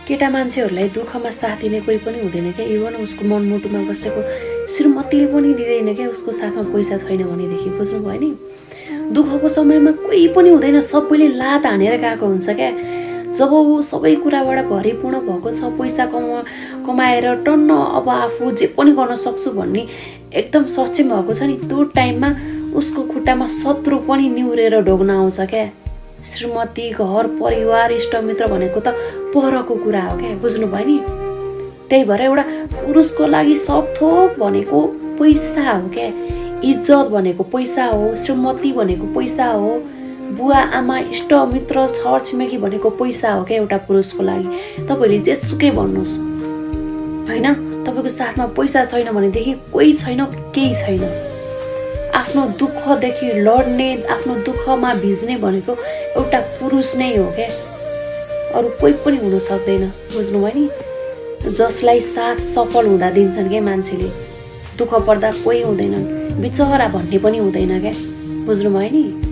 केटा मान्छेहरूलाई दुःखमा साथ दिने कोही पनि हुँदैन क्या। इभन उसको मनमुटुमा बसेको श्रीमतीले पनि दिँदैन क्या उसको साथमा पैसा छैन भनेदेखि। बुझ्नुभयो नि? दुःखको समयमा कोही पनि हुँदैन, सबैले लात हानेर गएको हुन्छ क्या। जब ऊ सबै कुराबाट भरिपूर्ण भएको छ, पैसा कमाएर टन्न अब आफू जे पनि गर्न सक्छु भन्ने एकदम सक्षम भएको छ नि, त्यो टाइममा उसको खुट्टामा शत्रु पनि निहुरेर ढोग्न आउँछ क्या। श्रीमती, घर परिवार, इष्टमित्र भनेको त परको कुरा हो क्या। बुझ्नुभयो नि? त्यही भएर एउटा पुरुषको लागि सब थोक भनेको पैसा हो क्या। इज्जत भनेको पैसा हो, श्रीमती भनेको पैसा हो, बुवा आमा इष्टमित्र छर छिमेकी भनेको पैसा हो क्या एउटा पुरुषको लागि। तपाईँहरूले जेसुकै भन्नुहोस् होइन, तपाईँको साथमा पैसा छैन भनेदेखि कोही छैन, केही छैन। आफ्नो दुःखदेखि लड्ने, आफ्नो दुःखमा भिज्ने भनेको एउटा पुरुष नै हो क्या, अरू कोही पनि हुन सक्दैन। बुझ्नुभयो नि? जसलाई साथ सफल हुँदा दिन्छन् क्या मान्छेले, दुःख पर्दा कोही हुँदैनन्, बिचरा भन्ने पनि हुँदैन क्या। बुझ्नुभयो नि?